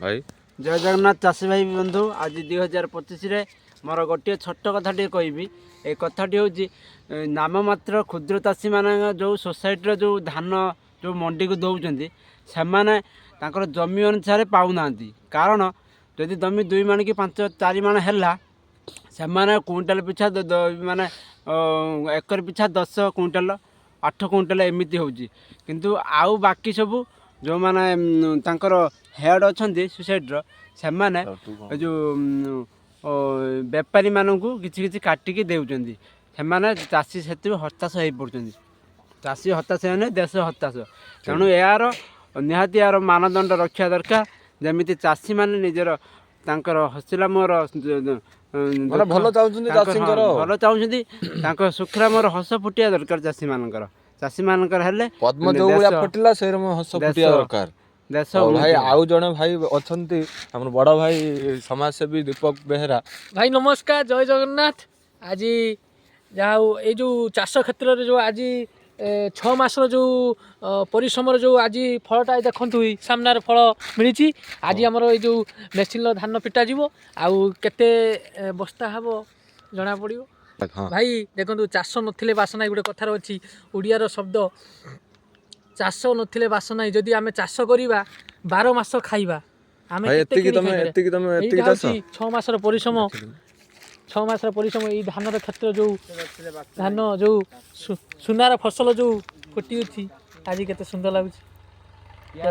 ଭାଇ। ଜୟ ଜଗନ୍ନାଥ ଚାଷୀ ଭାଇ ବନ୍ଧୁ। ଆଜି 2025ରେ ମୋର ଗୋଟିଏ ଛୋଟ କଥା ଟିକେ କହିବି। ଏ କଥାଟି ହେଉଛି, ନାମମାତ୍ର କ୍ଷୁଦ୍ର ଚାଷୀମାନଙ୍କ ଯେଉଁ ସୋସାଇଟିର ଯେଉଁ ଧାନ ଯେଉଁ ମଣ୍ଡିକୁ ଦେଉଛନ୍ତି, ସେମାନେ ତାଙ୍କର ଜମି ଅନୁସାରେ ପାଉନାହାନ୍ତି। କାରଣ ଯଦି ଜମି 2 ମାଣ କି 5-4 ମାଣ ହେଲା, ସେମାନେ କୁଇଣ୍ଟାଲ ପିଛା ମାନେ ଏକର ପିଛା 10 କୁଇଣ୍ଟାଲ, 8 କୁଇଣ୍ଟାଲ ଏମିତି ହେଉଛି। କିନ୍ତୁ ଆଉ ବାକି ସବୁ ଯେଉଁମାନେ ତାଙ୍କର ହେଡ଼୍ ଅଛନ୍ତି ସୋସାଇଟିର, ସେମାନେ ଏ ଯେଉଁ ବେପାରୀମାନଙ୍କୁ କିଛି କିଛି କାଟିକି ଦେଉଛନ୍ତି। ସେମାନେ ଚାଷୀ ସେଥିରୁ ହତାଶ ହେଇପଡ଼ୁଛନ୍ତି। ଚାଷୀ ହତାଶ ହେଲେ ଦେଶ ହତାଶ। ତେଣୁ ଏହାର ନିହାତି ଏହାର ମାନଦଣ୍ଡ ରଖିବା ଦରକାର, ଯେମିତି ଚାଷୀମାନେ ନିଜର ତାଙ୍କର ହସିଲା ମୋର ମାନେ ଭଲ ଚାହୁଁଛନ୍ତି ଚାଷୀଙ୍କର। ହଁ, ଭଲ ଚାହୁଁଛନ୍ତି। ତାଙ୍କ ଶୁଖିଲା ମୋର ହସ ଫୁଟିବା ଦରକାର ଚାଷୀମାନଙ୍କର। ଚାଷୀମାନଙ୍କର ହେଲେ ପଦ୍ମ ଯୋଉ ଭଳିଆ ଫୁଟିଲା, ସେଇରକମ ହସ ଫୁଟିବା ଦରକାର। ଦେଶ ହଉ ଭାଇ। ଉନ୍ନତି ହେବ। ଆଉ ଜଣେ ଭାଇ ଅଛନ୍ତି, ଆମର ବଡ଼ ଭାଇ, ସମାଜସେବୀ ଦୀପକ ବେହେରା। ଭାଇ ନମସ୍କାର, ଜୟ ଜଗନ୍ନାଥ। ଆଜି ଯାହା ହଉ, ଏଇ ଯେଉଁ ଚାଷ କ୍ଷେତ୍ରରେ ଯେଉଁ ଆଜି 6 ମାସର ଯେଉଁ ପରିଶ୍ରମର ଯେଉଁ ଆଜି ଫଳଟା, ଏଇ ଦେଖନ୍ତୁ, ଏଇ ସାମ୍ନାରେ ଫଳ ମିଳିଛି। ଆଜି ଆମର ଏଇ ଯେଉଁ ମେସିନ୍ର ଧାନ ପିଟାଯିବ ଆଉ କେତେ ବସ୍ତା ହେବ ଜଣା ପଡ଼ିବ। ଭାଇ ଦେଖନ୍ତୁ, ଚାଷ ନଥିଲେ ବାସ ନାହିଁ, ଗୋଟେ କଥାରେ ଅଛି, ଓଡ଼ିଆର ଶବ୍ଦ, ଚାଷ ନଥିଲେ ବାସ ନାହିଁ। ଯଦି ଆମେ ଚାଷ କରିବା, 12 ମାସ ଖାଇବା ଆମେ। ଭାଇ, କେତେ ଏତିକି କିଣି ତମେ ଖାଇପାରିବା? ଏତିକି ତମେ ଏତିକି ଏଇଟା ଚାଷ ହେଉଛି 6 ମାସର ପରିଶ୍ରମ, 6 ମାସର ପରିଶ୍ରମ। ଏଇ ଧାନର କ୍ଷେତ୍ର ଯେଉଁ ଧାନ ଯେଉଁ ସୁନାର ଫସଲ ଯେଉଁ ଫୁଟି ଅଛି, ଆଜି କେତେ ସୁନ୍ଦର ଲାଗୁଛି।